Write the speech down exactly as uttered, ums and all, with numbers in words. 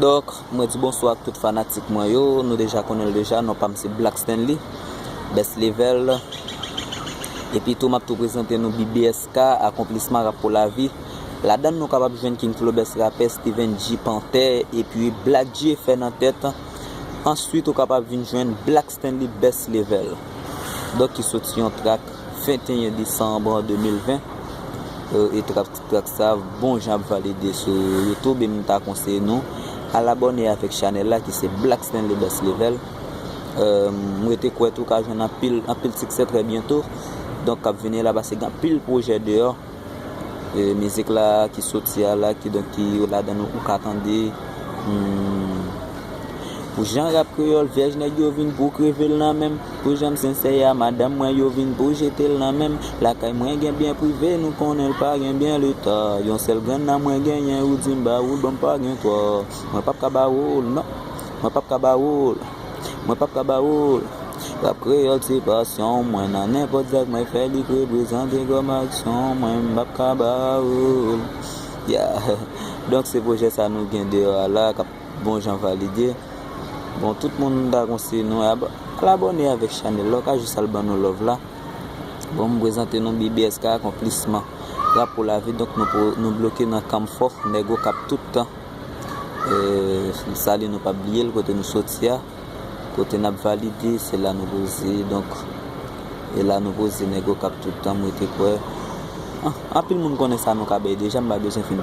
Donk, mwen di bonswa ak tout fanatik mwen yo. Nou deja konnen l deja, non pa m se Black Stanley, Best Level. Epi tou, m ap tou prezante nou B B S K, Akonplisman Rap pou Lavi. Ladan l, nou kapab jwenn King Flow, Best Rapper, Steven G Panther, epi Black J F N nan tèt. Answit, ou kapab vin jwenn Black Stanley, Best Level. Donk, ki soti yon track venteyen desanm de mil ven. E, e track, track sa bon jan ap valide sou YouTube, e m ta konseye nou al abòne avèk chanèl la ki se Black Stanley, Best Level. E, m rete kwè tou ka jwenn anpil, anpil siksè trè byento. Donk, k ap vini la, paske gen anpil pwojè deyò. E, mizik la ki soti a la, ki donk ki ladan nou ou ka tande. Hmm. Pou jan rap kreyòl, vyèj nèg yo vin pou kreve l nan men m. Pou jan m sensè a, madanm mwen yo vin pou jete l nan men m. Lakay mwen gen byen prive, nou konnen l pa gen byen leta. Yon sèl grenn nan mwen genyen, ou di m ba ou l, bon m pa gen twa. Mwen p ap ka ba ou l, non. Mwen p ap ka ba ou l. Mwen p ap ka ba ou l. Rap kreyòl se pasyon mwen, nan nenpòt zak mwen fè li k reprezante kòm aksyon mwen, m p ap ka ba ou l. Yeah. Donk, se pwojè sa nou gen deyò a la, k ap bon jan valide. Bon, tout moun m ta konseye nou ab-, al abòne avèk chanèl la, ou ka jis al ban nou love la. Bon, m prezante nou B B S K, Akonplisman Rap pou Lavi. Donk, nou pou, nou bloke nan Kanmfò, Nègo k ap tout tan. E, m salye nou, p ap bliye l, kote nou soti a, kote n ap valide, se la nou poze. Donk, e la nou poze, Nègo k ap tout tan, m rete kwè. An, anpil moun konnen sa nou ka bay deja, m pa bezwen fin